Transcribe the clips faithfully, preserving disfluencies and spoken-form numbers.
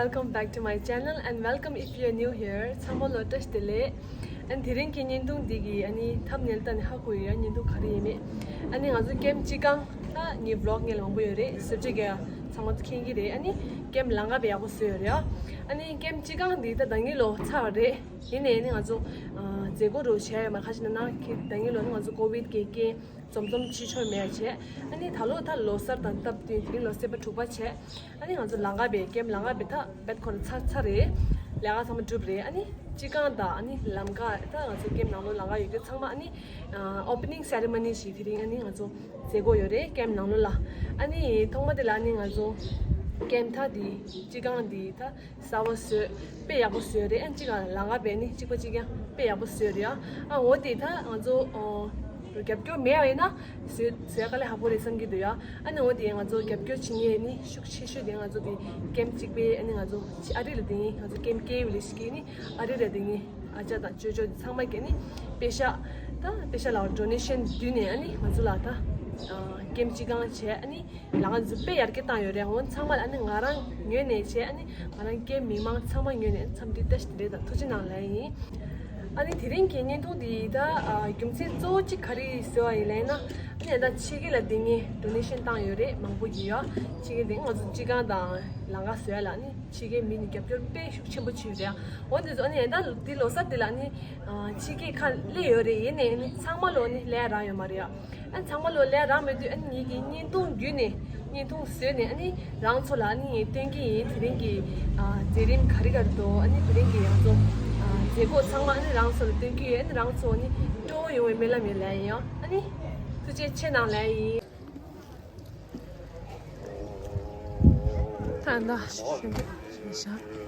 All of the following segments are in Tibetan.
Welcome back to my channel and welcome if you're new here. ཚང་མ་ལ་བཀྲ་ཤིས་བདེ་ལེགས། ཨ་ནི་དེ་རིང་གི་བརྙན་ཐུང་འདི་གི་ཨ་ནི་ཐམ་ནེལ་ལྟ་ནས་ཧ་གོ་ཡོད་ཡ། བརྙན་ཐུང་ག་རེ་ཡིན་མིན། ཨ་ནི་ང་ཚོ་ཀེམ་སྤྱི་ཁང་ད་ངའི་བི་ལོག་ངའི་ལ་མང་པོ་ཡོད་རེད། སེར་བྱེས་ཀྱི་ཚང་མ་མཁྱེན་གྱི་རེད། ཨ་ནི་ཀེམ་ལམ་ཁ་དཔེ་ཡག་པོ་བཟོས་ཡོད་རེད་ཡ། ཨ་ནི་ཀེམ་སྤྱི་ཁང་འདི་ད་ད་ངའི་ལོ་ཚར་བ་རེད། ཡིན་ནའི་ཨ་ནི་ང་ཚོ་མཛད་སྒོ་རུ་བྱས་ཡོད་མ། ཁ་ཤས་ན་ནང་ཁྱེད་ད་ངའི་ལོ་ནི་ང་ཚོ་ཀོ་བིད་ཀྱི་རྐྱེན་འཛོམས་འཛོམས་བྱེད་ཆོག་མེད་བྱས། ཨ་ནི་ད་ལོ་ད་ལོ་གསར་དང་སྟབས་བསྟུན་དེ་རིང་ལོ་སེར་པ་དྲུག་པ་བྱས། ཨ་ནི་ང་ཚོ་ལམ་ཁ་དཔེ་ཀེམ་ལམ་ཁ་དཔེ་ད་རྦད་ཁོ་ན་ཚར་ཚར་རེད། ལས་ཀ་ཚང་མ་གྲུབ་རེད། ཨ་ནི་སྤྱི་ཁང་དང་ཨ་ནི་ལམ་ཁ་ད་ང་ཚོ་ཀེམ་ནང་ལོགས་ལམ་ཁ་ཡོད་རྒྱུ་ཚང་མ། ཨ་ནི་ཨ་ཨོ་པ་ནིང་སེ་རི་མོ་ནི་ཞིག་དེ་རིང་ཨ་ནི་ང་ཚོ་མཛད་སྒོ་ཡོད་རེད་ཀེམ་ནང་ལོགས་ལ། ཨ་ནི་ཐོག་མ་དེ་ལ་ཨ་ནི་ང་ཚོ་ཀེམ་ད་དེ་སྤྱི་ཁང་དེ་ད་གསར་པ་བཟོས་དཔེ་ཡག་པོ་བཟོས་རེད། ཨ་ནི་གཅིག་ག་ལམ་ཁ་དཔེ་ནི་གཅིག་པ་གཅིག་རྐྱང་དཔེ་ཡག་པོ་བཟོས་རེད་ཨ། ཨ་འོ་དེ་ད་ང་ཚོ་ཨོ་རྒྱབ་སྐྱོར་མེད་པ་ཡིན་ན་བཟོས་བཟོས་དཀའ་ལས་ཁག་པོ་རེད་བསམ་གྱི་འདུག་ཡ། ཨ་ནི་འོ་དེ་ང་ཚོ་རྒྱབ་སྐྱོར་བྱེད་མཁན་ནི་ཤུགས་ཆེ་ཤོས་དེ་ང་ཚོ་དེ་ཀེམ་གཅིག་པའི་ཨ་ནི་ང་ཚོ་ཨ་རི་ལ་དེ་ནི་ང་ཚོ་ཀེམ་སྐྱེལ་ཡོད་ལས་ཤིག་གི་ནི་ཨ་རི་ལ་དེ་ནི་ཨ་ཅག་དང་ཅོ་ཅོ་ཚང་མ་གི་ནི་པེ་ཤ་ད་པེ་ཤ་ལ་ཌོ་ནེ་ཤན་བསྡུས་ནས་ཨ་ནི་ང་ཚོ་ལ་ད་ཀེམ་གཅིག་གང་བྱས། ཨ་ནི་ལམ་ཁ་འཛུགས་དཔེ་ཡར་རྒྱས་བཏང་ཡོད་རེད། འོ་ཚང་མ་ལ་ཨ་ནི་ང་རང་ངོས་ནས་བྱས། ཨ་ནི་ང་རང་ཀེམ་མི་མང་ཚང་མ་ངོས་ནས་འཚམས་འདྲི་བཀྲ་ཤིས་བདེ་ལེགས་དང་ཐུགས་རྗེ་གནང་ལབ་ཡིན། ཨ་ནི་དེ་རིང་གི་བརྙན་ཐུང་འདི་ད་ཨ་རྒྱུ་མཚན་གཙོ་བོ་གཅིག་ག་རེ་ཟེར་བ་ཡིན་ལབ་ན། ཨ་ནི་ད་ཕྱི་རྒྱལ་ལ་དེ་ངས་ཌོ་ནེ་ཤན་བཏང་ཡོད་རེད། མང་པོ་ཡོད་ཡ། ཕྱི་རྒྱལ་དེ་ང་ཚོ་སྤྱི་ཁང་དང་ལམ་ཁ་བཟོས་ཡ་ལ་ཨ་ནི་ཕྱི་རྒྱལ་མི་ནི་རྒྱབ་སྐྱོར་དཔེ་ཤུགས་ཆེན་པོ་བྱས་ཡོད་རེད་ཡ། འོ་དེ་ཚོ་ཨ་ནི་ད་དེ་ལོ་གསར་དེ་ལ་ཨ་ནི་ཕྱི་རྒྱལ་ཁག་སླེབས་ཡོད་རེད། ཡིན་ནའི་ཨ་ནི་ཚང་མ་ལོ་ཨ་ནི་སླེབས་ཡ་རག་ཡོད་མ་རེད་ཡ། ཨ་ཚང་མ་ལོ་ལས་རག་མེད་དུས་ཨ་ནི་ངེད་ཀྱི་བརྙན་ཐུང་བརྒྱུད་ནས་བརྙན་ཐུང་བཟོས་ནས་ཨ་ནི་རང་ཚོ་ལ་ཨ་ནི་ངས་སྟོན་གྱི་ཡིན། དེ་རིང་གི་ཨ་མཛད་རིམ་ག་རེ་ག་རེ་འདུག་ཨ་ནི་དེ་རིང་གི་ང་ཚོ་ཨ་མཛད་སྒོ་ཚང་མ་ཨ་ནི་རང་ཚོ་ལ་སྟོན་གྱི་ཡོད། ཨ་ནི་རང་ཚོ་ཨ་ནི་སྤྲོ་བོ་ཡོང་བའི་སྨོན་ལམ་ཡོད་ལབ་ཡིན་ཡང་། ཨ་ནི་ཐུགས་རྗེ་ཆེ་གནང་ལབ་ཡིན། ད་ད་ཞེས་ཞེས་ཞེས།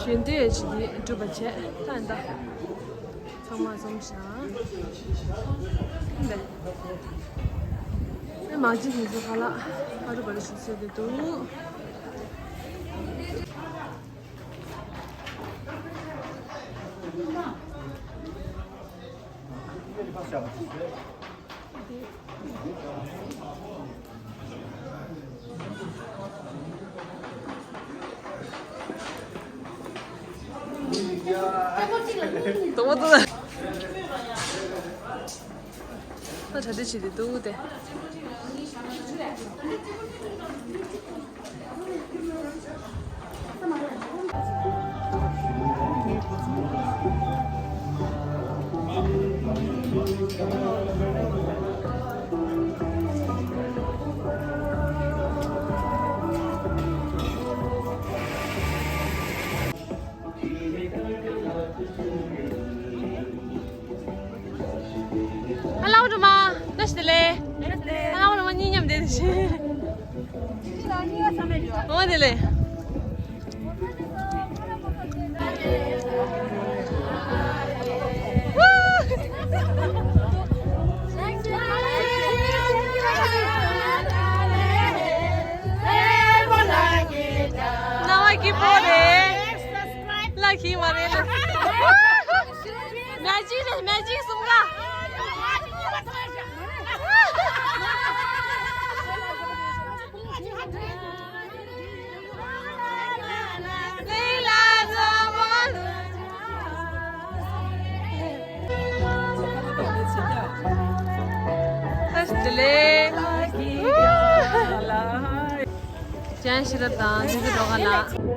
ཞལ་འདོན་ཡས་ཅིག་འདི་སྒྲུབ་པ་བྱས། ད་ད་ཚང་མ་འཛོམས་ཤག་འདི་ཨེ་མ་གཅིག་ཧིན་སུ་ཁ་ལག་ཨ་རུ་བ་རུ་ཞིག་བཟོས་ཏེ་འདུག་དོ་མོ་དོ། ད་གྲ་སྒྲིག་བྱེད་དེ་འདུག་སྟེ། ཨ་ལའོ་འགྲོ་མ། བཀྲ་ཤིས་བདེ་ལེགས། ཨ་ལའོ་འགྲོ་མ་གཉིས་མཉམ་བསྡད་དེ་བཞིན། འོ་དེ་ལས། ནང་བ་སྐྱིད་པོ་རེད། ལ་ཁྱི་མ་རེད་ལ། མེ་ཇིག་རེད། མེ་ཇིག་གསུམ་ཀ། བཀྲ་ཤིས་བདེ་ལེགས། ཅན་ཤེས་རབ་དང་ཇི་ཇི་སྒྲོལ་དཀར་ལགས།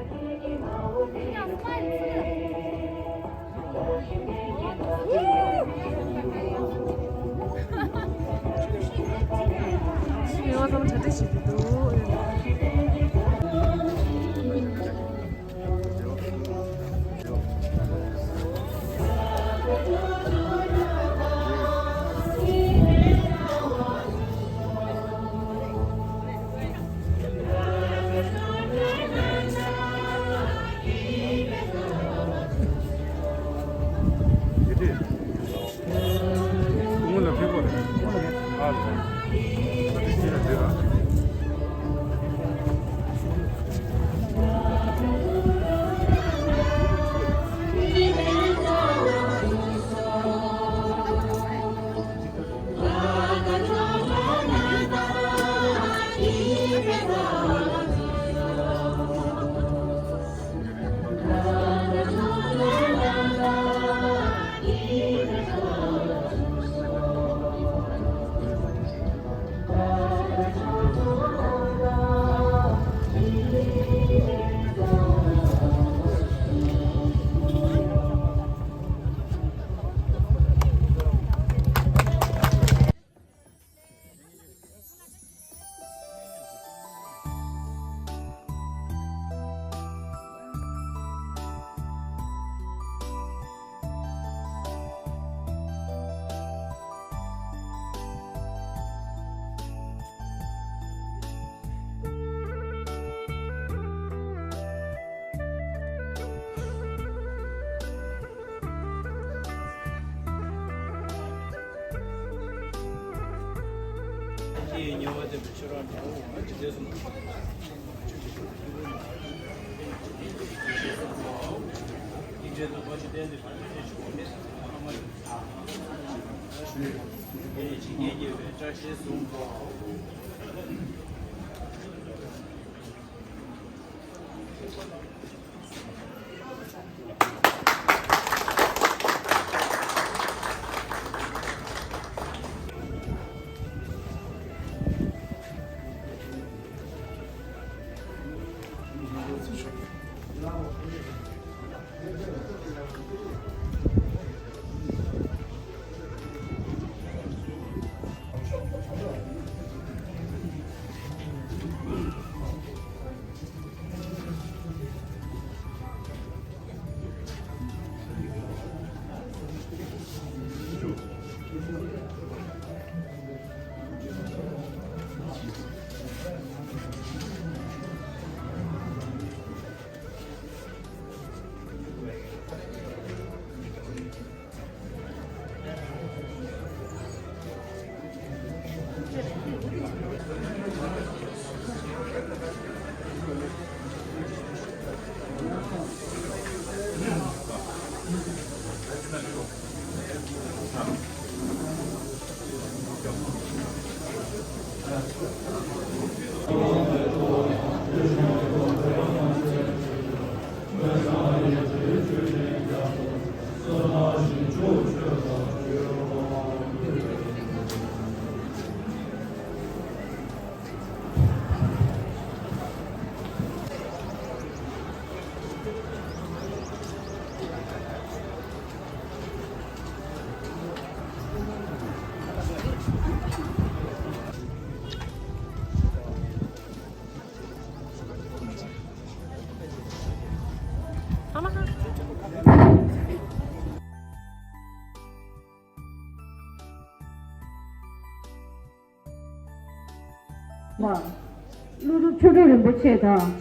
ཀླུ་སྒྲུབ་ཆོས་སྒྲུབ་རིན་པོ་ཆེ་དང་།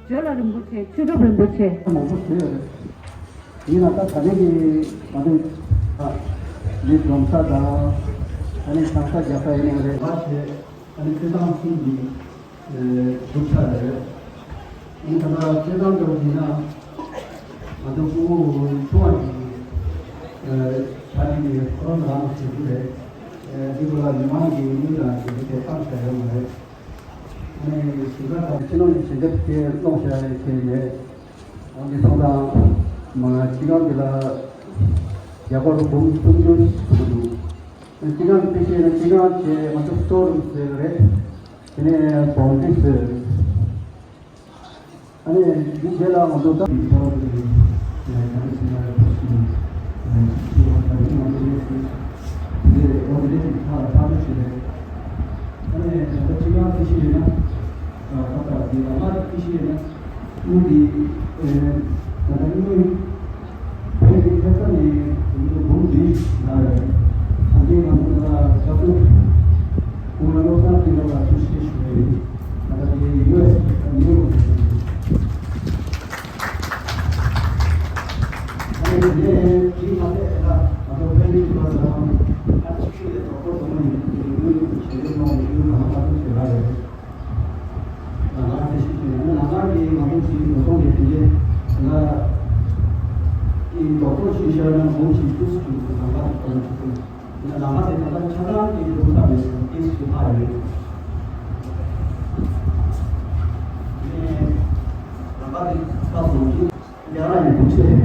བྱོན་ལ་རིན་པོ་ཆེ། ཆོས་སྒྲུབ་རིན་པོ་ཆེ། མང་པོ་ཞུས་ཡོད་རེད། ཡིན་ལ་ད་ད་ནས་ཀྱི་ང་ཚོ་མི་འཛོམས་ས་དང་ཨ་ནི་ཚང་ས་རྒྱག་ས་ཡིན་ནའི་རེད། བ་བྱས་ཨ་ནི་སྤྱི་བཏང་གསུམ་གྱི་སྒྲུབ་ས་རེད། ཨ་ནི་ད་ལྟ་སྤྱི་བཏང་སྒྲུབ་ཡིན་ན། ང་ཚོ་སྐུ་ངོ་ཆུང་བ་ཞིག་གིས་ཕྱག་ལས་ཀྱི་ཁོ་རང་རང་བྱེད་རྒྱུ་རེད། འདི་སྐོར་ལ་མི་མང་གིས་དངུལ་དང་ཞུ་རྒྱུ་དེ་གཏམ་བཤད་ཡོད་མ་རེད། ཨ་ནི་ཞིང་ཁ་དང་སྤྱི་ནོར་གྱི་ཞལ་འདེབས་དེ་སློང་བྱ་ཡ་ཞིག་མེད། འོན་ཀྱང་སོང་ཙང་མ་སྤྱི་ཁང་འདི་ལ་རྒྱ་སྒོར་འབུམ་སུམ་ཅུ་ཞིག་ཐུབ་ཀྱི་འདུག་སྤྱི་ཁང་གི་དཔེ་བཤད་ན་སྤྱི་ཁང་བྱས་ང་ཚོ་སི་ཊོར་རུམ་ཟེར་གྱི་རེད། དེ་ནས་བོང་ཏི་ཟེར། ཨ་ནི་འདི་རྗེས་ལ་ང་ཚོ་ད་འདི་ཚོ་གི་ནས་གང་ཞིག་ན་ཡོད་པ་ཞིག་ནས་ཞིག་ཡོད་པ་ནི་ང་ཚོ་ལས་ཞིག་འདི་རེད། འོ་འདི་འདི་ཁ་ལ་ཁ་ལོ་ཞིག་རེད། ཨ་ ནས་ད་ལྟ་ཅི་ཡང་ཐེ་ཤི་ཡོད་ན། ད་ལྟ་དེ་ལ་མ་ཐེ་ཤི་ཡོད་ན། དངུལ་འདི་ད་ལྟ་དངུལ་བོད་ཀྱི་ཐེབས་རྩ་ནས་དེ་ནས་འབུམ་བདུན་ལྷག་ཡོད། ད་ལྟའི་ང་ཚོ་ད་ལྟ་སྐབས་སུ་ཁོང་ལ་བློ་བཟང་སྤྲིན་ལགས་ལ་ཐུགས་རྗེ་ཆེ་ཞུ་བ་ཡིན། ད་ལྟ་དེ་ཡུ་ཨེས་ནིའུ་ཡོག་ནས། ཨ་ནི་དེ་ནས་དེའི་མ་ཟད་ད་ང་ཚོ་ཕན་ཚུན་གྱི་བར་དུ་ཨ་ཅིག་ཤོས་དེ་རྡོག་རྡོག་དུ་མ་ཡིན་དེ་ཡུལ་ཞལ་འདེབས་གནང་བའི་ཡུལ་གང་ལ་མ་ཐུག་བྱེད་པ་རེད། ལམ་ཁ་ཐེ་ཤི་བྱས་ནས་ལམ་ཁ་གི་ང་ཚོ་ཞིག་འགྲོ་སོང་གི་དེ་གའི་ལ་ཀྱི་རྡོག་རྡོག་ཞིག་ཤར་ན་འབུམ་ཞིག་བཅུ་གསུམ་གྱི་ལམ་ཁ་དེ་གཏོང་ཐུབ། ལམ་ཁ་དེ་ད་ལྟ་ཆ་ཚང་གི་འགྲོ་ཐབས་མེད་ཀྱི་སུ་ཕ་ཡོད། ལམ་ཁ་དེ་ཕར་སོང་གི་རྒྱ་ར་ནས་འགྲོ་ཆེད།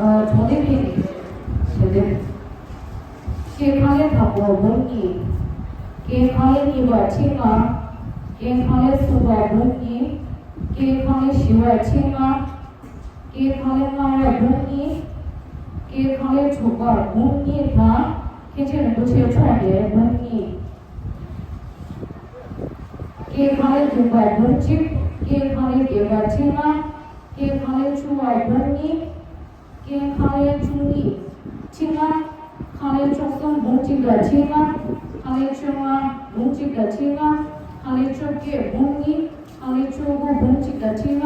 གྲོང་སྡེ་ཕན་ཞལ་འདེབས། སྐྱེ་ཁང་ལས་དང་པོ་འབུམ་གཉིས། སྐྱེ་ཁང་ལས་གཉིས་པ་ཁྲི་ལྔ། སྐྱེ་ཁང་ལས་གསུམ་པ་འབུམ་གཉིས། སྐྱེ་ཁང་ལས་བཞི་པ་ཁྲི་ལྔ། སྐྱེ་ཁང་ལས་ལྔ་པ་འབུམ་གཉིས། སྐྱེ་ཁང་ལས་དྲུག་པ་འབུམ་གཉིས་དང་། མཁན་ཆེན་རིན་པོ་ཆེ་མཆོག་ནས་འབུམ་གཉིས། སྐྱེ་ཁང་ལས་བདུན་པ་འབུམ་གཅིག་སྐྱེ་ཁང་ལས་བརྒྱད་པ་ཁྲི་ལྔ། སྐྱེ་ཁང་ལས་བཅུ་པ་འབུམ་གཉིས། སྐྱེ་ཁང་ལས་བཅུ་གཉིས་ཁྲི་ལྔ། ཁང་ལས་བཅུ་གསུམ་འབུམ་གཅིག་དང་ཁྲི་ལྔ། ཁང་ལས་བཅོ་ལྔ་འབུམ་གཅིག་དང་ཁྲི་ལྔ། ཁང་ལས་བཅོ་བརྒྱད་འབུམ་གཉིས། ཁང་ལས་བཅུ་དགུ་འབུམ་གཅིག་དང་ཁྲི་ལྔ།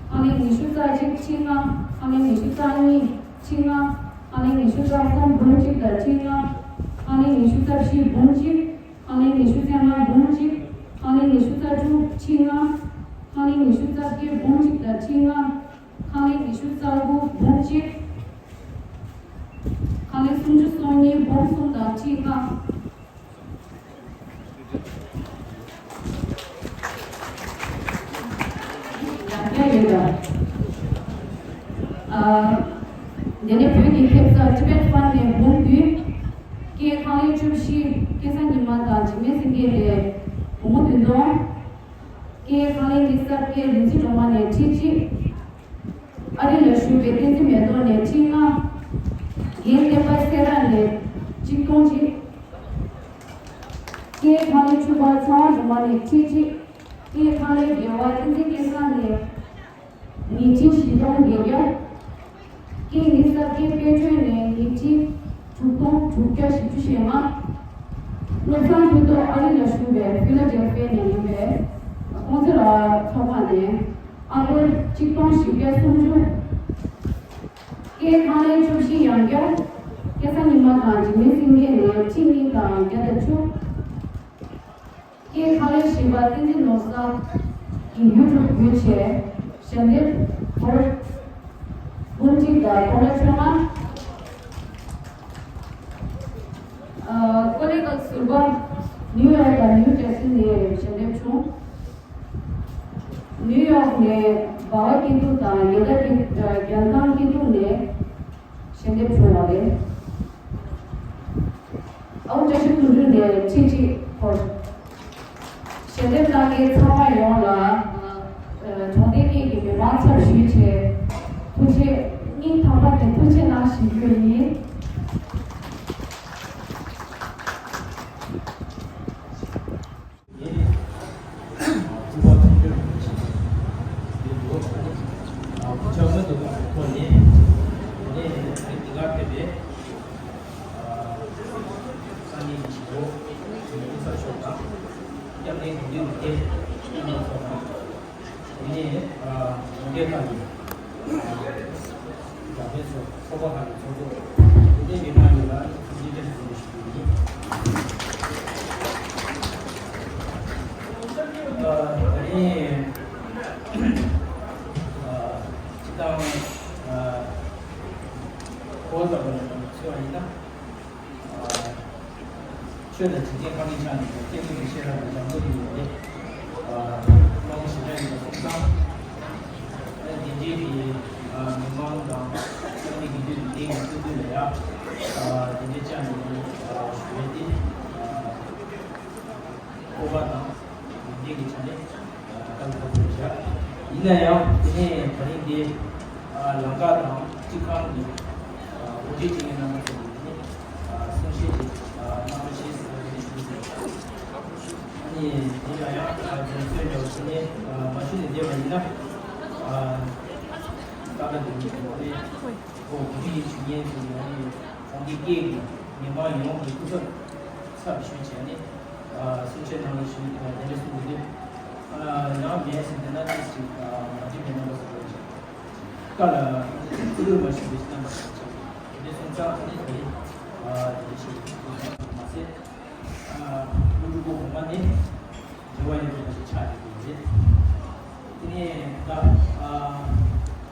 ཁང་ལས་ཉི་ཤུ་རྩ་གཅིག་ཁྲི་ལྔ། ཁང་ལས་ཉི་ཤུ་རྩ་གཉིས་ཁྲི་ལྔ། ཁང་ལས་ཉི་ཤུ་རྩ་གསུམ་འབུམ་གཅིག་དང་ཁྲི་ལྔ། ཁང་ལས་ཉི་ཤུ་རྩ་བཞི་འབུམ་གཅིག་ཁང་ལས་ཉི་ཤུ་རྩ་ལྔ་འབུམ་གཅིག་ཁང་ལས་ཉི་ཤུ་རྩ་དྲུག་ཁྲི་ལྔ། ཁང་ལས་ཉི་ཤུ་རྩ་བརྒྱད་འབུམ་གཅིག་དང་ཁྲི་ལྔ། ཁང་ལས་ཉི་ཤུ་རྩ་དགུ་འབུམ་གཅིག་ཁང་ལས་སུམ་ཅུ་སོ་གཉིས་འབུམ་གསུམ་དང་ཁྲི་ལྔ། ཡང་བསྐྱར་ཡོད་ལ། ཨ། དེ་ནས་བོད་ཀྱི་ཐེབས་རྩ་Tibet Fund ནས་འབུམ་བདུན། སྐྱེ་ཁང་ལས་བཅུ་བཞི་སྐལ་བཟང་ཉི་མ་དང་འཇིགས་མེད་སེང་གེ་ལས་སྒོར་མོ་བདུན་སྟོང་། སྐྱེ་ཁང་ལས་ཉི་ཤུ་རྩ་བརྒྱད་རིག་འཛིན་སྒྲོལ་མ་ནས་ཁྲི་གཅིག་ཨ་རི་ལ་བཞུགས་པའི་བསྟན་འཛིན་མེ་ཏོག་ནས་ཁྲི་ལྔ། རྒན་བསྟན་པ་སེ་ར་ནས་ཆིག་སྟོང་གཅིག་སྐྱེ་ཁང་ལས་བཅུ་པ་ཚེ་དབང་སྒྲོལ་མ་ནས་ཁྲི་གཅིག་སྐྱེ་ཁང་ལས་བརྒྱད་པ་བསྟན་འཛིན་སྐལ་བཟང་ནས་ཉིས་ཁྲི་བཞི་སྟོང་བརྒྱད་བརྒྱ། སྐྱེ་ཉི་ཤུ་རྩ་བརྒྱད་དཔལ་སྒྲོན་ནས་ཉིས་ཁྲི་དྲུག་སྟོང་དྲུག་བརྒྱ་བཞི་བཅུ་ཞེ་ལྔ། བློ་བཟང་ཕུན་ཚོགས་ཨ་རི་ལ་བཞུགས་པའི་ཕི་ལ་ཌེལ་ཕི་ཡ་ནས་ཡིན་པས། ཁོང་ཚོ་ལ་ཚོགས་ཁང་ནས་ཨ་སྒོར་ཆིག་སྟོང་བཞི་བརྒྱ་སུམ་ཅུ། སྐྱེ་ཁང་ལས་བཅུ་བཞི་ཡང་བསྐྱར། སྐལ་བཟང་ཉི་མ་དང་འཇིགས་མེད་སེང་གེ་ནས་ཁྲི་གཉིས་དང་བརྒྱ་དང་བཅུ། སྐྱེ་ཁང་ལས་བཞི་པ་བསྟན་འཛིན་ནོར་བཟང་གི་ཡུ་ཊུབ་བརྒྱུད་བྱས་ཞལ་འདེབས་སྒོར་འབུམ་གཅིག་དང་སྟོང་ཕྲག་བཅོ་ལྔ། ཨ། ཀོ་ལི་གྷལ་ཟུར་པ་ནིའུ་ཡོག་དང་ནིའུ་ཇར་སི་ནས་ཞལ་འདེབས་བྱུང་། ནིའུ་ཡོག་ནས་འབའ་བ་སྐྱིད་སྡུག་དང་ཡེ་ད་སྐྱིད། ཨ། རྒྱལ་ཐང་སྐྱིད་སྡུག་ནས་ཞལ་འདེབས་བྱུང་བ་རེད། ཨའུ་བཀྲ་ཤིས་དོན་གྲུབ་ནས་ཁྲི་གཅིག་འཁོར། ཞལ་འདེབས་གནང་མཁན་ཚང་མ་ཡོངས་ལ། ཨ། གྲོང་སྡེ་གཉིས་ཀྱི་མི་མང་ཚབ་ཞུས་བྱས་ཐུགས་རྗེ། སྙིང་ཐག་པ་ནས་ཐུགས་རྗེ་གནང་ཞུ་རྒྱུ་ཡིན། ཚོགས་པ་ཁག་གི་ཚོགས་གཙོ། དེ་འདྲའི་མི་མང་ཡོངས་ལ་ཐུགས་རྗེ་ཆེ་ཞུ་རྒྱུ་ཞུ་རྒྱུ་ཡིན། ཨ། ད་རིང་། ཨ། སྤྱི་བཏང་། ཨ། ཁོ་བོ་ལྟ་བུ་ནས་འཚོལ་བ་ཡིན་ན། ཨ། ཆོས་དང་འཇིག་རྟེན་ཁམས་ཀྱི་ཆ་ནས་སྐྱེ་དངོས་ཀྱི་ཤེས་རབ་ཀྱི་སྦྱང་བརྡར་ཡོད་པས། ཨ། དམངས་གཞི་རྒྱ་ཡིན་པ་སོང་ཙང་། ཨ། དེ་འདྲའི་གི། ཨ། མི་མང་དང་། ས་གནས་ཀྱི་འདུས་ལས་ཀྱི་སྤྱི་འཐུས་ལ་ཡང་། ཨ། དེ་འདྲའི་ཅང་ནས། ཨ། ཞུ་བའི་དེ། ཨ། སྤོབས་པ་དང་། དེ་འདྲའི་གི་ཆ་ནས། ཨ། བཀའ་སློབ་ཞུ་བྱ། ཡིན་ན་ཡང་དེ་ནས་ད་རིང་འདི། ཨ། ལམ་ཁ་དང་སྤྱི་ཁང་གི། ཨ། འགོ་ཁྲིད་ཆེན་མོ་རྣམ་པ་ཚོ་གིས་དེ་ནས། ཨ། གསུང་བཤད་ཅིག་ཨ། གནང་ དེ་ལ་ཡང་རྒྱུ་མཚན་འདྲ་བོ་ཞིག་ནས་མ་ཞུས་ནས་བསྡད་པ་ཡིན་ན། ས་ལ་དེ་ཉིད་དུ་ནས་ཁོ་བོད་ཡིག་ཞུ་མཁན་དེ་ཡང་ནས་གྲོང་སྡེ་སྐད་ཀྱི་མི་མང་ཡོངས་ཀྱི་སྐུ་ཚབ་ཚབ་ཞུས་བྱས་ནས་གསུང་བཤད་གནང་རོགས་ཞུ་དེ་འདྲ་གསུངས་འདུག་ཡང་མེད་ཟེར་ན་ཏོག་ཙམ་མ་འགྲིག་པའི་རྣམ་པ་ཟེར་བ་ཞིག་བཀའ་ལ་ཚུར་མ་ཞུས་པའི་རྣམ་པ་ཟེར་བ་ཞིག་དེ་འདྲ་སོང་ཙང་ཨ་ནི་དེ་དེ་འདྲ་ཞིག་མ་ཟད། ཨ། སློབ་ཕྲུག་པོ་ངོ་མ་ནི་འབྲེལ་བ་ཡོད་པ་ཞིག་ཆགས་ཡོད་པ་རེད། དེ་ནས་ད་ཨ།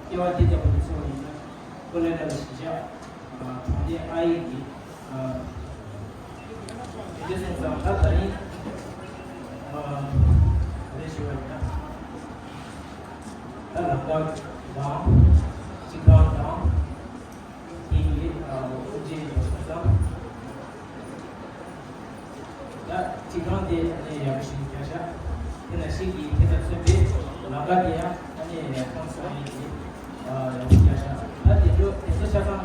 སྐྱེ་བ་འདི་ལྟ་བུ་ལ་མཚོན་པ་ཡིན་ན་ཀོ་ལི་ཀ་ལ་གཞིས་ཆགས་ཨ། གྲོང་སྡེ་ཨ་ཡིག་གི་ཨ། དེ་འདྲ་སོང་ཙང་ད་ད་རིང་ཨ། ག་རེ་ཞུ་བ་ཡིན་ན་ད་ལམ་ཁ་དང་སྤྱི་ཁང་དང་། དེ་ཡི་ཨ། དབུ་འབྱེད་ཡོད་ས་ཙང་། ད་སྤྱི་ཁང་དེ་ཨ་ནི་ཡག་པོ་ཞིག་བརྒྱབ་ཤག་དེ་ནང་བཞིན་གྱི་དེ་དང་མཚོན་པའི་ལམ་ཁ་དེ་ཡང་ཨ་ནི་ཁོང་ཚོ་ཨ་ནི་དེ་ཨ། ཡག་པོ་བརྒྱབ་ཤག་ད་དེ་ཚོ་དེ་ཚོ་ཆ་ཚང་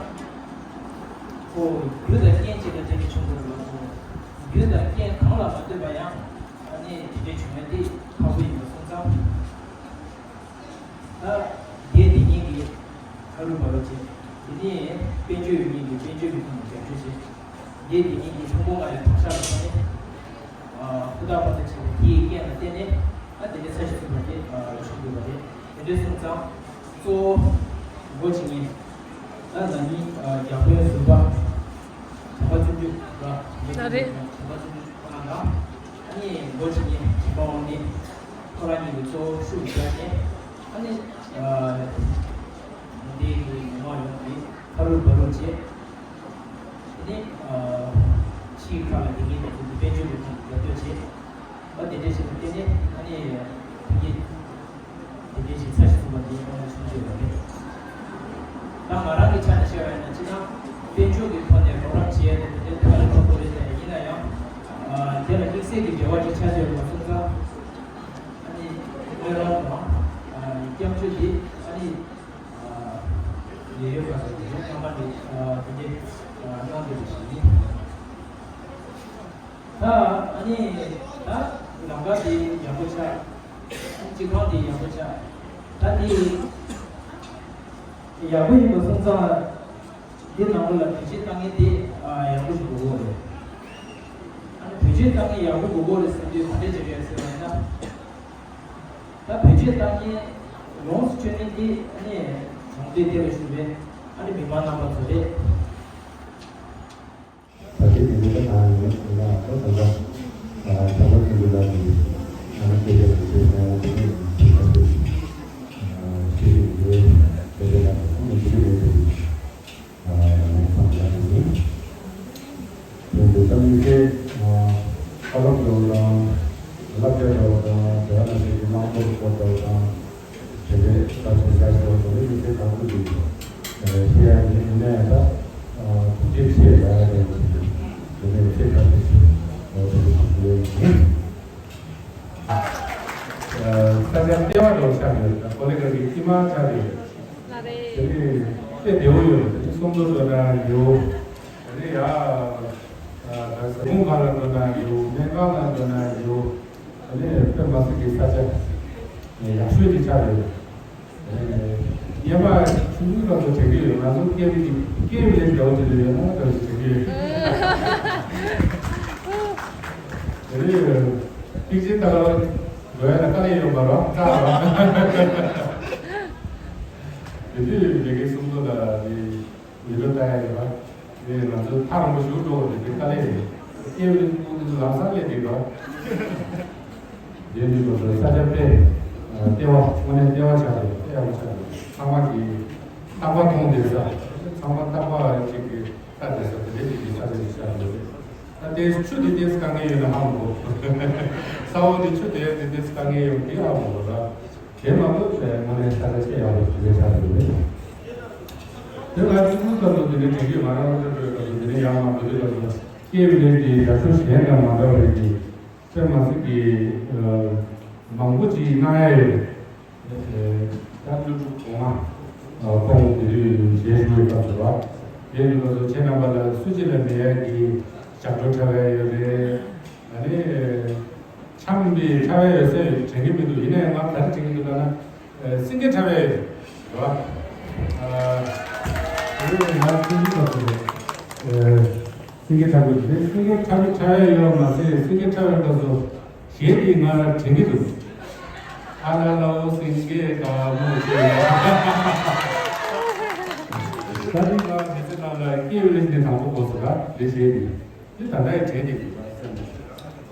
ཁོ་རྒྱུ་དང་རྐྱེན་གཅིག་ལ་བརྟེན་ནས་བྱུང་དགོས་པ་དང་། རྒྱུ་དང་རྐྱེན་གང་ལ་མ་ལྟོས་པ་ཡང་ཨ་ནི་དེ་འདྲའི་བྱུང་ཡ་དེ་ཁག་པོ་ཡིན་པ་སོང་ཙང་། ད་རྒྱུ་དེ་ཉིད་ཀྱི་ཧ་རུ་བ་རུ་བྱེད། དེ་ནས་དཔལ་འབྱོར་ཉིད་ཀྱི་དཔལ་འབྱོར་གྱི་ཐོག་ནས་རྒྱབ་སྐྱོར་བྱེད། རྒྱུ་དེ་ཉིད་ཀྱི་ཕུང་པོ་ལྔ་ཡི་དྭངས་ཤ་ལ་སོགས་ནས། ཨ། ཧུར་ཐག་པ་དང་བྱས་པའི་དེའི་རྐྱེན་ལ་བརྟེན་ནས་ཨ་དེ་འདྲའི་ས་གཞི་བཙུགས་པ་དེ་ཨ། བྱུང་དགོས་པ་རེད། དེ་འདྲ་སོང་ཙང་གཙོ་བོ་འགོ་བྱེད་མཁན་ད་ན་ནིང་ཨ། རྒྱ་བོད་ཟུར་པ་བྱམས་པ་བརྩོན་འགྲུས་ལ་ཡོད་པའི་ལགས་རེད། བྱམས་པ་བརྩོན་འགྲུས་ཁོ་རང་དང་། ཨ་ནི་འགོ་བྱེད་མཁན་བྱམས་པ་དབང་ལྡན་ཁོ་རང་གཉིས་ཀྱིས་གཙོ་བོ་ཤུགས་བརྒྱབ་ནས་ཨ་ནི་ཨ། དེ་གི་མི་མང་ཡོངས་ཀྱིས་ཧ་རུ་བ་རུ་བྱས། དེ་ནས་ཨ། ཕྱིའི་ཁག་ལ་དེ་གའི་དེ་ཚོ་དཔལ་འབྱོར་གྱི་ཐོག་ནས་རྒྱབ་སྐྱོར་བྱས། ཨ། དེ་འདྲ་ཞིག་ལ་བརྟེན་ནས་ཨ་ནི་དེ་གའི་དེ་འདྲའི་ཞིག་ཚ་ཞིག་ཐུབ་པ་དེ་ཨ་ནི་བྱུང་ཡོད་པ་རེད། ད་ང་རང་གི་ཆ་ནས་བཤད་པ་ཡིན་ན་སྤྱིར་བཏང་དཔལ་འབྱོར་གྱི་ཐོག་ནས་རོགས་རམ་བྱེད་ཡ་དེ་དེ་ཐག་ལས་ཁག་པོ་རེད་དེ། ཡིན་ན་ཡང་ཨ། དེ་ལ་དམིགས་བསལ་གྱི་འབྲེལ་བ་ཅིག་ཆགས་ཡོད་པ་སོང་ཙང་ཨ་ནི་སྨོན་ལམ་དང་ཨ། སྐྱབས་བཅོལ་དེ་ཨ་ནི་ཨ། ལས་ཡོད་པ་དང་དེ་རྣམ་པ་ནི་ཨ། དེ་འདྲའི་ཨ། གནང་དགོས་པ་ཞིག་ཡིན། ད་ཨ་ནི་ད་ལམ་ཁ་དེ་ཡག་པོ་ཆགས། སྤྱི་ཁང་དེ་ཡག་པོ་ཆགས། ད་དེ་ཡག་པོ་ཡིན་པ་སོང་ཙང་འདི་ནང་ལོགས་ལ་བེད་སྤྱོད་བཏང་མཁན་དེ་ཨ། ཡག་པོ་ཞིག་དགོས་ཀྱི་རེད། ཨ་ནི་བེད་སྤྱོད་བཏང་མཁན་ཡག་པོ་དགོས་ཀྱི་རེད་ཟེར་དུས་ག་འདྲ་བྱེད་དགོས་ཟེར་བ་ཡིན་ན། ད་བེད་སྤྱོད་བཏང་མཁན་ལོངས་སུ་སྤྱོད་མཁན་དེ་ཨ་ནི་གྲོང་སྡེ་དེ་ལ་བཞུགས་པའི་ཨ་ནི་མི་མང་རྣམ་པ་ཚོ་རེད། ད་ལྟའི་དེ་འདྲ་གང་ཡིན་ན་ད་ལྟ་ཨ། བྱམས་པ་ཆེན་པོ་ལགས་ཀྱིས་ང་ཚོ་སྐད་ཆ་ཞིག་བཤད་ན་དེ་ནས་ཡིན་ཞེས་པ་དེ་ཨ། ཤེས་ཀྱི་ཡོད། དེ་འདྲ་ལ་ཁོང་ནས་ཞུ་གི་ཡོད་དེ། ཨ། ངས་བསམ་བློ་བཏང་ཡིན། དེ་འདྲ་ད་མི་ཚེ་ཨ། ཨ་རོགས་འདྲ་བོ་དང་བསླབ་བྱ་འདྲ་བོ་དང་དེ་ག་ནང་བཞིན་གྱི་བླང་དོར་སྐོར་འདྲ་བོ་དང་། དེ་འདྲའི་སྐབས་སུ་བཞག་ཆོག་དེ་ནི་མི་ཚེ་གང་དུ་འདུག་ཤེས་ཡ་ཡིན་ན་ཡང་ད་ཐུགས་རྗེ་ཆེ་ལ་ཡ་དེ་ནི་དེ་ནི་ཚེ་ག་དུ་ཞིག་ལོ་དེ་ནི་ཐུགས་རྗེ་ཡིན། ས་ཆ་ལྟེ་བ་འགྲོ་ཆགས་ཡོད། ད་ཀོ་ལི་གྷལ་གྱི་དཀྱིལ་མ་ཆགས་ཡོད། དེ་ནི་དཔེ་བདེ་བོ་ཡོད། དེ་ནི་སུམ་མདོ་འགྲོ་ན་ཡོད། དེ་ནི་ཡ། ད་ཟ་ཁང་ལ་འགྲོ་ན་ཡོད། སྨན་ཁང་ལ་འགྲོ་ན་ཡོད། ཨ་ནི་དཔེ་མ་སྲིད་ཀྱི་ས་ཆ་ཡག་ཤོས་ཀྱི་ཆ་རེད། ཨ་ནི་ཉེས་པ་ཆུང་ཆུང་ལ་ཚོ་དྲན་གྱི་ཡོད། ང་ཚོ་སྐད་ཀྱི་སྐད་ལས་འདྲ་བོ་དེ་ལས་ཡོད་ན་འདྲ་བོ་ཞིག་དྲན་གྱི་ཡོད། དེ་ནས་ཐེག་ཆེན་ད་ལ་འགྲོ་ཡ་ལ་དཀའ་ལས་ཡོད་པ་རོགས་ཙག་རོགས། དེ་དུས་ལས་ཀའི་སུམ་མདོ་ལ་དེ། མི་འགྲོ་ལྟ་ཡ་ཡོད་པ། དེ་ང་ཚོ་ཐག་རིང་པོ་ཞིག་འགྲོ་བ་དེ་དེ་དཀའ་ལས་རེད། སྐྱེ་བའི་ཁུངས་དེ་ཚོ་ལམ་སང་སླེབས་ཀྱི་རོགས། དེ་འདི་ཚོ་ས་ཆ་དཔེ་ལྟེ་བ་དངོས་གནས་ལྟེ་བ་ཆགས་རེད། དཔེ་ཡག་པོ་ཆགས་རེད། ཚང་མ་གིས་རྟག་པར་མཐོང་བསྡད་ས། ཚང་མ་རྟག་པར་ཅིག་གིས་ལྟ་བསྡད་ས་དེ་འདྲའི་ཅིག་གི་ས་ཆ་ཞིག་ཆགས་ཡོད་རེད། ད་དེ་ཆུ་དེ་ཏོག་ཙམ་དཀའ་ངལ་ཡོད་ན་ཧ་མ་གོ། ས་འོག་དེ་ཆུ་དེ་དེ་ཏོག་ཙམ་དཀའ་ངལ་ཡོད་དེ་ཧ་མ་གོ་ད། དེ་མ་གཏོགས་དངོས་གནས་ས་ཆ་དཔེ་ཡག་པོ་ཞིག་རེད་ཆགས་ཡོད་རེད། དེ་ང་ཚོའི་སྐབས་སུ་དེ་འདྲའི་དྲན་གྱི་མ་རེད། སློབ་གྲྭ་གྲོལ་སྐབས་སུ་དེ་འདྲའི་ཡག་མ་འདུག་དེ་སྐབས་སུ་སྐྱེས་པའི་ལས་ཀྱི་ཡག་ཤོས་གཞན་དང་མ་འདྲ་བ་རེད་ཀྱི། དཔེ་མ་སྲིད་ཀྱི་མང་པོ་ཅིག་གནང་ཡ་ཡོད་རེད། ད་སློབ་ཕྲུག་གོང་མ་ཁོང་དེ་དུས་ཞལ་བཞུགས་པའི་སྐབས་སུ་ར། དེ་ཡིན་དུས་སྐབས་སུ་ཁྱེད་རྣམ་པ་ལ་སུ་གཅིག་ལ་མེད་ཡ་གི་ཞབས་བྲོ་འཁྲབ་ཡ་ཡོད་རེད། ཨ་ནི། ཁྲམ་པའི་ཁྲ་བའི་ཡོད་སའི་དྲན་གྱི་མི་འདུག་ཡིན་ནའི་ང་ག་རེ་དྲན་གྱི་འདུག་ལབ་ན། ཨ། སེང་གེ་ཁྲ་བའི་ཡོད་རེད་བ། ཨ། དེ་ནས་ང་ཚོ་འདི་ལ་སོང་། ཨ། སེང་གེ་ཁྲ་བའི་དེ་སེང་གེ་ཁྲ་བའི་ཁྲ་བའི་ཡོད་མ་ཟད་སེང་གེ་ཁྲ་བའི་སྐབས་སུ་གཞས་འདི་ང་དྲན་གྱི་འདུག་ཨ་ལ་ལ་འོ་སེང་གེ་དགའ་མོ་ཞེས། ད་འདི་ང་མི་ཚེ་ནང་ལ་སྐྱེས་པའི་ལས་འདི་དང་པོ་གོ་སོང་ར་འདི་གཞས་འདི། འདི་ད་ལྟ་ཡང་དྲན་གྱི་འདུག་པ་སེམས་ནང་།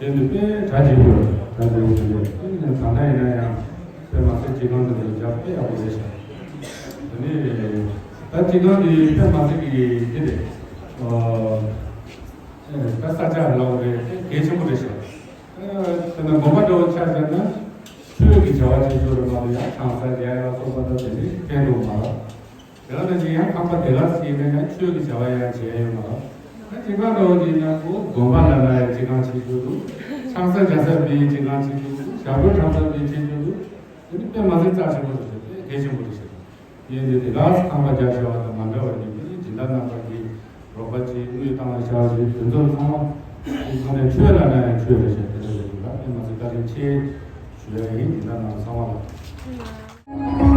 དེ་ནི་དཔེ་གྲ་རྒྱས་པོ་རེད། གྲ་རྒྱས་པོ་ཞིག་རེད། དེ་ནི་ད་ལྟ་ཡིན་ན་ཡང་དཔེ་མ་སྲིད་སྤྱི་ཁང་དེ་ཚོ་རྒྱབ་དཔེ་ཡག་པོ་རེད་ཤག་དེ་ནི་ད་སྤྱི་ཁང་འདི་དཔེ་མ་སྲིད་ཀྱི་འདི་རེད། ཨོ། ད་ས་ཆ་ལའོ་རེད། དཔེ་གལ་ཆེན་པོ་རེད་ཤག་དཔེར་ན་དགོན་པ་འདྲ་བོ་ཆ་བཞག་ན་ཆོས་ཀྱི་བྱ་བ་བྱེད་ཆོག་རེད་མ་གཏོགས་ཡང་ཆང་ས་རྒྱག་ཡ་ལ་སོགས་པ་ད་དེ་ནི་གཏན་འདུག་མ་རེད། དེ་ལ་ནི་ཡང་ཁང་པ་དེ་ག་ཟེར་ན་ཡང་ཆོས་ཀྱི་བྱ་བ་ཡང་བྱེད་ཡ་ཡོད་མ་རེད། ད་སྤྱི་ཁང་འདྲ་བོ་ཡིན་ན་ཁོ་དགོན་པ་ལ་ན་ཡང་སྤྱི་ཁང་བྱེད་རྒྱུ་འདུག་ཆང་ས་རྒྱག་ས་བའི་སྤྱི་ཁང་བྱེད་རྒྱུ་འདུག་ཞག་སྒོར་འཁྲབ་ས་བའི་བྱེད་རྒྱུ་འདུག་དེ་ནི་དཔེ་མ་སྲིད་རྩ་ཆེན་པོ་རེད་ཤག་དཔེ་གལ་ཆེན་པོ་རེད་ཤག་དེ་ཡིན་དུས་དེ་ག་ཁང་པ་རྒྱག་བྱ་བ་དང་མ་འདྲ་བ་ཡིན་དུས་སྦྱིན་བདག་རྣམ་པ་གིས་རོགས་པ་བྱེད། དངུལ་བཏང་བ་བྱ་བ་བྱེད། དེ་ཚོ་ཚང་མ་དེ་ཚོ་ནས་ཆོས་ལ་ན་ཡང་ཆོས་རེད་ཤག་དེ་འདྲ་རེད་འདུག་ལ། དཔེ་མ་སྲིད་བཀའ་དྲིན་ཆེ་ཞུ་ཡ་ཡིན། སྦྱིན་བདག་རྣམ་པ་ཚང་མ་ལ།